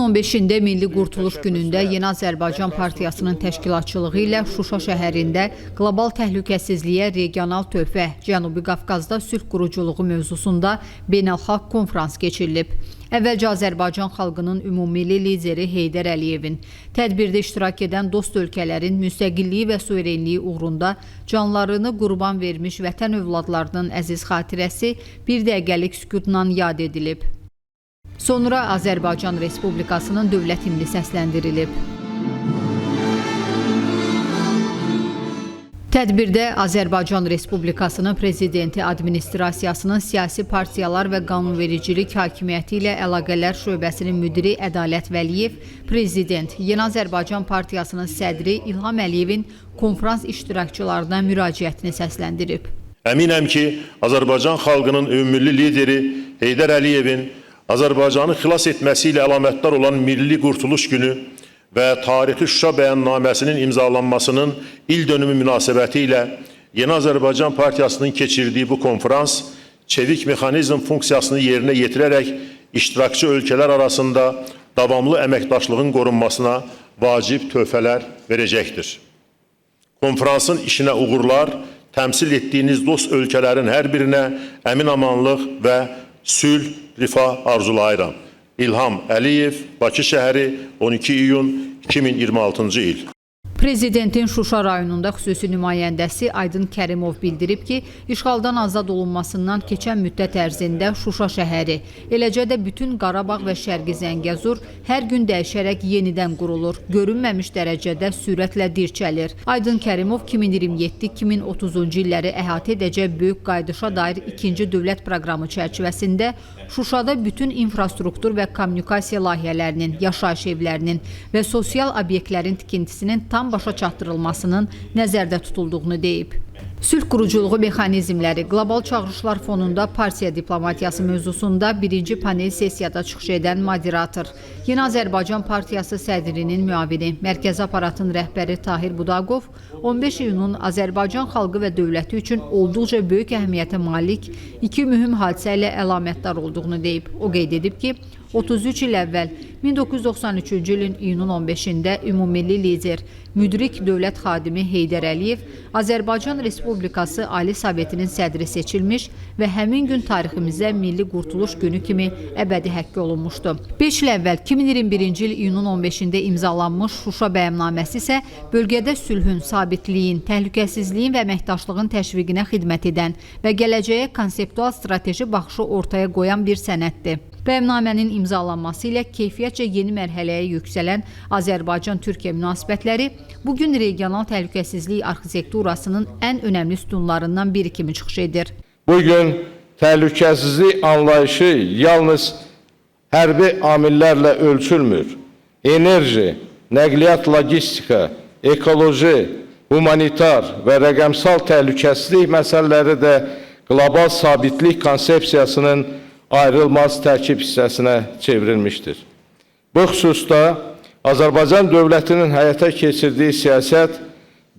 İyunun 15-də Milli Qurtuluş Günündə Yeni Azərbaycan Partiyasının təşkilatçılığı ilə Şuşa şəhərində qlobal təhlükəsizliyə regional töhfə, Cənubi Qafqazda sülh quruculuğu mövzusunda beynəlxalq konfrans keçirilib. Əvvəlcə Azərbaycan xalqının ümummilli lideri Heydər Əliyevin tədbirdə iştirak edən dost ölkələrin müstəqilliyi və suverenliyi uğrunda canlarını qurban vermiş vətən övladlarının əziz xatirəsi bir dəqiqəlik sükutla yad edilib. Sonra Azərbaycan Respublikasının dövlət himni səsləndirilib. Tədbirdə Azərbaycan Respublikasının Prezidenti Administrasiyasının siyasi partiyalar və qanunvericilik hakimiyyəti ilə əlaqələr şöbəsinin müdiri Ədalət Vəliyev, Prezident, Yeni Azərbaycan Partiyasının sədri İlham Əliyevin konfrans iştirakçılarına müraciətini səsləndirib. Əminəm ki, Azərbaycan xalqının ümummilli lideri Heydər Əliyevin Azərbaycanı xilas etməsi ilə əlamətdar olan Milli Qurtuluş Günü və tarixi Şuşa bəyannaməsinin imzalanmasının il dönümü münasibəti ilə Yeni Azərbaycan Partiyasının keçirdiyi bu konfrans çevik mexanizm funksiyasını yerinə yetirərək iştirakçı ölkələr arasında davamlı əməkdaşlığın qorunmasına vacib töhfələr verəcəkdir. Konfransın işinə uğurlar, təmsil etdiyiniz dost ölkələrin hər birinə əmin-amanlıq və sülh, rifah arzulayıram. İlham Əliyev, Bakı şəhəri, 12 iyun 2026-cı il. Prezidentin Şuşa rayonunda xüsusi nümayəndəsi Aydın Kərimov bildirib ki, işğaldan azad olunmasından keçən müddət ərzində Şuşa şəhəri, eləcə də bütün Qarabağ və Şərqi Zəngəzur hər gün dəyişərək yenidən qurulur, görünməmiş dərəcədə sürətlə dirçəlir. Aydın Kərimov 2027-2030-cu illəri əhatə edəcək böyük qayıdışa dair ikinci dövlət proqramı çərçivəsində Şuşada bütün infrastruktur və kommunikasiya layihələrinin, yaşayış evlərinin və sosial obyektlərin tikintisinin tam başa çatdırılmasının nəzərdə tutulduğunu deyib. Sülh quruculuğu mexanizmləri qlobal çağırışlar fonunda partiya diplomatiyası mövzusunda birinci panel sessiyada çıxış edən moderator, Yeni Azərbaycan Partiyası sədrinin müavini, Mərkəzi Aparatın rəhbəri Tahir Budaqov 15 iyunun Azərbaycan xalqı və dövləti üçün olduqca böyük əhəmiyyətə malik iki mühüm hadisə ilə əlamətdar olduğunu deyib. O qeyd edib ki, 33 il əvvəl 1993-cü ilin iyunun 15-də ümummilli lider, müdrik dövlət xadimi Heydər Əliyev Azərbaycan Respublikası Ali Sovetinin sədri seçilmiş və həmin gün tariximizə Milli Qurtuluş Günü kimi əbədi həkk olunmuşdu. 5 il əvvəl 2021-ci il iyunun 15-də imzalanmış Şuşa bəyannaməsi isə bölgədə sülhün, sabitliyin, təhlükəsizliyin və əməkdaşlığın təşviqinə xidmət edən və gələcəyə konseptual strateji baxışı ortaya qoyan bir sənəddir. Bəyannamənin imzalanması ilə keyfiyyətcə yeni mərhələyə yüksələn Azərbaycan-Türkiyə münasibətləri bu gün regional təhlükəsizlik arxitekturasının ən önəmli sütunlarından biri kimi çıxış edir. Bugün təhlükəsizlik anlayışı yalnız hərbi amillərlə ölçülmür. Enerji, nəqliyyat logistika, ekoloji, humanitar və rəqəmsal təhlükəsizlik məsələləri də qlobal sabitlik konsepsiyasının ayrılmaz tərkib hissəsinə çevrilmişdir. Bu xüsusda Azərbaycan dövlətinin həyata keçirdiyi siyasət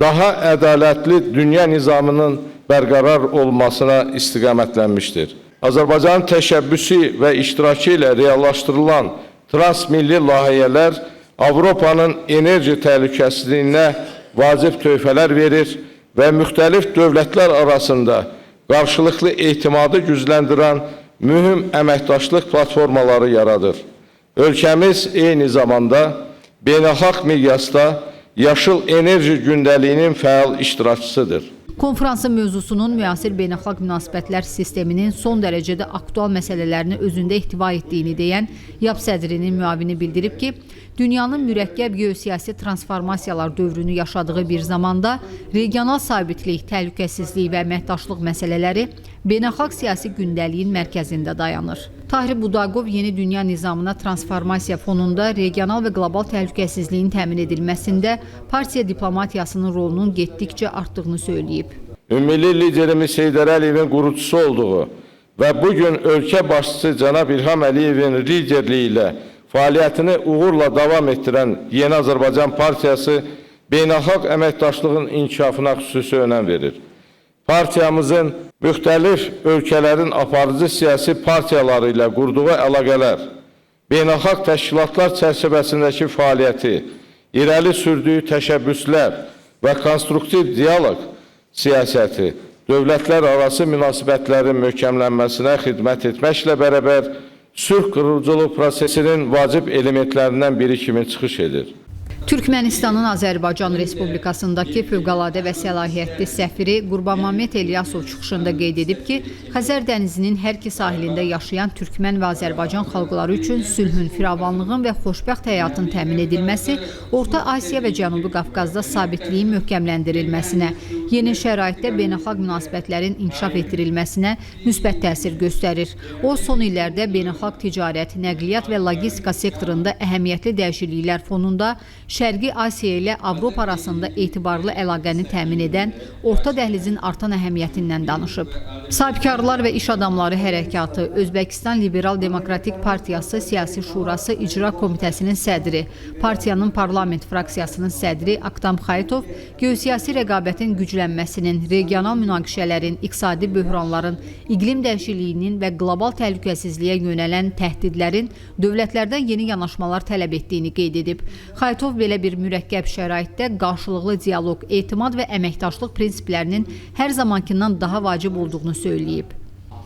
daha ədalətli dünya nizamının bərqərar olmasına istiqamətlənmişdir. Azərbaycanın təşəbbüsü və iştirakı ilə reallaşdırılan transmilli layihələr Avropanın enerji təhlükəsizliyinə vacib töhfələr verir və müxtəlif dövlətlər arasında qarşılıqlı etimadı gücləndirən mühüm əməkdaşlıq platformaları yaradır. Ölkəmiz eyni zamanda beynəlxalq miqyasda yaşıl enerji gündəliyinin fəal iştirakçısıdır. Konfransın mövzusunun müasir beynəlxalq münasibətlər sisteminin son dərəcədə aktual məsələlərini özündə ehtiva etdiyini deyən YAP sədrinin müavini bildirib ki, dünyanın mürəkkəb geosiyasi transformasiyalar dövrünü yaşadığı bir zamanda regional sabitlik, təhlükəsizlik və əməkdaşlıq məsələləri beynəlxalq siyasi gündəliyin mərkəzində dayanır. Tahir Budaqov yeni dünya nizamına transformasiya fonunda regional və qlobal təhlükəsizliyin təmin edilməsində partiya diplomatiyasının rolunun getdikcə artdığını söyləyib. Ümummilli liderimiz Heydər Əliyevin qurucusu olduğu və bu gün ölkə başçısı cənab İlham Əliyevin liderliyi ilə fəaliyyətini uğurla davam etdirən Yeni Azərbaycan Partiyası beynəlxalq əməkdaşlığın inkişafına xüsusi önəm verir. Partiyamızın müxtəlif ölkələrin aparıcı siyasi partiyaları ilə qurduğu əlaqələr, beynəlxalq təşkilatlar çərçivəsindəki fəaliyyəti, irəli sürdüyü təşəbbüslər və konstruktiv dialoq siyasəti dövlətlər arası münasibətlərin möhkəmlənməsinə xidmət etməklə bərabər sülh quruculuq prosesinin vacib elementlərindən biri kimi çıxış edir. Türkmənistanın Azərbaycan Respublikasındakı fövqəladə və səlahiyyətli səfiri Qurbanmammed Elyasov çıxışında qeyd edib ki, Xəzər dənizinin hər iki sahilində yaşayan türkmən və Azərbaycan xalqları üçün sülhün, firavanlığın və xoşbəxt həyatın təmin edilməsi Orta Asiya və Cənubi Qafqazda sabitliyin möhkəmləndirilməsinə, yeni şəraitdə beynəlxalq münasibətlərin inkişaf etdirilməsinə müsbət təsir göstərir. O, son illərdə beynəlxalq ticarət, nəqliyyat və logistika sektorunda əhəmiyyətli dəyişikliklər fonunda Şərqi Asiya ilə Avropa arasında etibarlı əlaqəni təmin edən orta dəhlizin artan əhəmiyyətindən danışıb. Sahibkarlar və İş Adamları Hərəkatı, Özbəkistan Liberal Demokratik Partiyası Siyasi Şurası İcra Komitəsinin sədri, partiyanın parlament fraksiyasının sədri Aktam Xayıtov geosiyasi rəqabətin güclənməsinin, regional münaqişələrin, iqtisadi böhranların, iqlim dəyişikliyinin və qlobal təhlükəsizliyə yönələn təhdidlərin dövlətlərdən yeni yanaşmalar tələb etdiyini qeyd edib. Xayıtov belə bir mürəkkəb şəraitdə qarşılıqlı dialoq, etimad və əməkdaşlıq prinsiplərinin hər zamankindən daha vacib olduğunu söyləyib.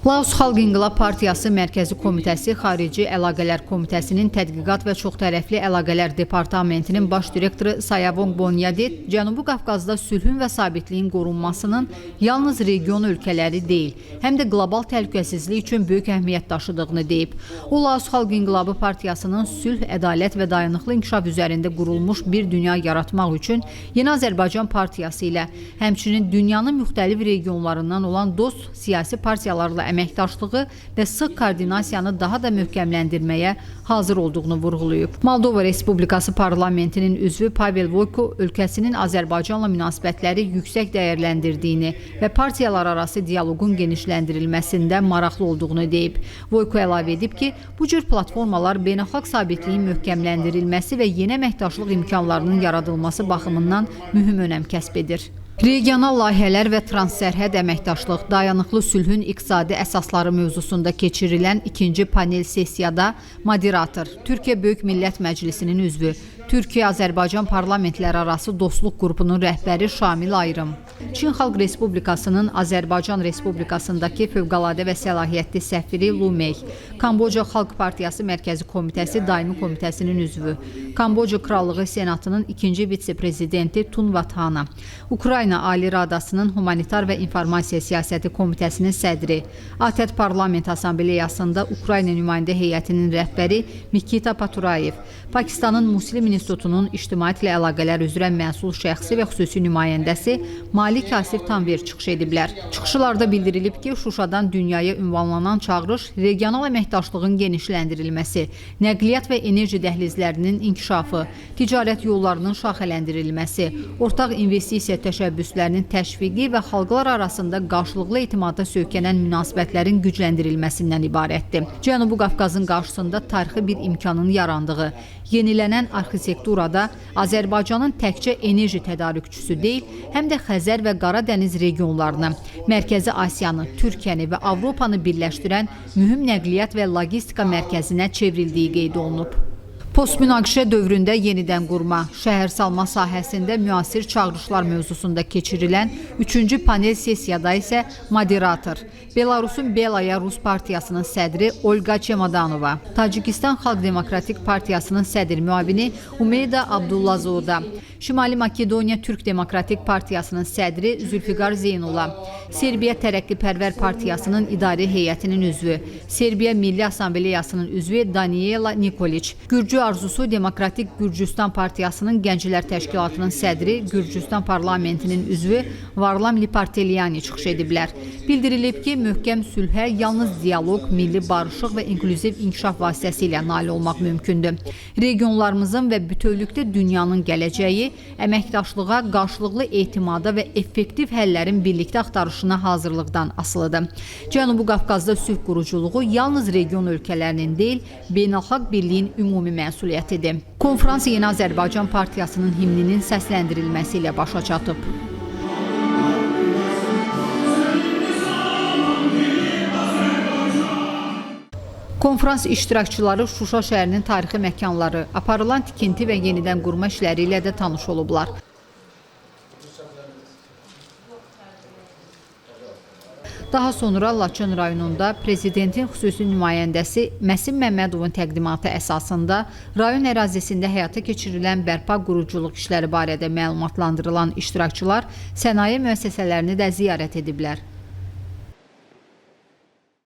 Laos Xalq İnqilab Partiyası Mərkəzi Komitəsi Xarici Əlaqələr Komitəsinin Tədqiqat və Çoxtərəfli Əlaqələr Departamentinin baş direktoru Sayavong Bonyadit Cənubi Qafqazda sülhün və sabitliyin qorunmasının yalnız region ölkələri deyil, həm də qlobal təhlükəsizlik üçün böyük əhəmiyyət daşıdığını deyib. O, Laos Xalq İnqilabı Partiyasının sülh, ədalət və dayanıqlı inkişaf üzərində qurulmuş bir dünya yaratmaq üçün Yeni Azərbaycan Partiyası ilə, həmçinin dünyanın müxtəlif regionlarından olan dost siyasi partiyalarla əməkdaşlığı və sıx koordinasiyanı daha da möhkəmləndirməyə hazır olduğunu vurğulayıb. Moldova Respublikası Parlamentinin üzvü Pavel Voyko ölkəsinin Azərbaycanla münasibətləri yüksək dəyərləndirdiyini və partiyalar arası dialoqun genişləndirilməsində maraqlı olduğunu deyib. Voyko əlavə edib ki, bu cür platformalar beynəlxalq sabitliyin möhkəmləndirilməsi və yeni əməkdaşlıq imkanlarının yaradılması baxımından mühüm önəm kəsb edir. Regional layihələr və transsərhəd əməkdaşlıq, dayanıqlı sülhün iqtisadi əsasları mövzusunda keçirilən ikinci panel sessiyada moderator, Türkiyə Böyük Millət Məclisinin üzvü, Türkiyə-Azərbaycan Parlamentlərarası Dostluq Qrupunun rəhbəri Şamil Ayrım, Çin Xalq Respublikasının Azərbaycan Respublikasındakı fövqəladə və səlahiyyətli səfiri Lu Mey, Kamboca Xalq Partiyası Mərkəzi Komitəsi Daimi Komitəsinin üzvü, Kamboca Krallığı Senatının ikinci vitse-prezidenti Tun Vathana, Ukrayna Ali Radasının Humanitar və İnformasiya Siyasəti Komitəsinin sədri, ATƏT Parlament Assambleyasında Ukrayna nümayəndə heyətinin rəhbəri Mikita Paturayev, Pakistanın Muslim İnstitutunun ictimaiyyətlə əlaqələr üzrə məsul şəxsi və xüsusi nümayəndəsi Malik Asif Tanvir çıxış ediblər. Çıxışlarda bildirilib ki, Şuşadan dünyaya ünvanlanan çağırış regional əməkdaşlığın genişləndirilməsi, nəqliyyat və enerji dəhlizlərinin inkişafı, ticarət yollarının şaxələndirilməsi, ortaq investisiya təşəbbüslərinin təşviqi və xalqlar arasında qarşılıqlı etimada söykənən münasibətlərin gücləndirilməsindən ibarətdir. Cənubi Qafqazın qarşısında tarixi bir imkanın yarandığı, yenilənən arxitekturada Azərbaycanın təkcə enerji tədarükçüsü deyil, həm də Xəzər və Qara dəniz regionlarını, Mərkəzi Asiyanı, Türkiyəni və Avropanı birləşdirən mühüm nəqliyyat və logistika mərkəzinə çevrildiyi qeyd olunub. Postmünaqişə dövründə yenidən qurma, şəhər salma sahəsində müasir çağırışlar mövzusunda keçirilən 3-cü panel sessiyada isə moderator, Belarusun Belaya Rus Partiyasının sədri Olga Çemodanova, Tacikistan Xalq Demokratik Partiyasının sədr müavini Umeyda Abdullazoda, Şimali Makedoniya Türk Demokratik Partiyasının sədri Zülfüqar Zeynula, Serbiya Tərəqqipərvər Partiyasının idarə heyətinin üzvü, Serbiya Milli Assambleyasının üzvü Daniela Nikoliç, Gürcü Arzusu Demokratik Gürcüstan Partiyasının Gənclər Təşkilatının sədri, Gürcüstan Parlamentinin üzvü Varlam Liparteliani çıxış ediblər. Bildirilib ki, möhkəm sülhə yalnız dialoq, milli barışıq və inklüziv inkişaf vasitəsilə nail olmaq mümkündür. Regionlarımızın və bütövlükdə dünyanın gələcəyi əməkdaşlığa, qarşılıqlı etimada və effektiv həllərin birlikdə axtarışına hazırlıqdan asılıdır. Cənubi Qafqazda sülh quruculuğu yalnız region ölkələrinin deyil, beynəlxalq birliyin ümumi məsuliyyətidir. Konfrans Yeni Azərbaycan Partiyasının himninin səsləndirilməsi ilə başa çatıb. Konfrans iştirakçıları Şuşa şəhərinin tarixi məkanları, aparılan tikinti və yenidən qurma işləri ilə də tanış olublar. Daha sonra Laçın rayonunda prezidentin xüsusi nümayəndəsi Məsim Məmmədovun təqdimatı əsasında rayon ərazisində həyata keçirilən bərpa quruculuq işləri barədə məlumatlandırılan iştirakçılar sənaye müəssisələrini də ziyarət ediblər.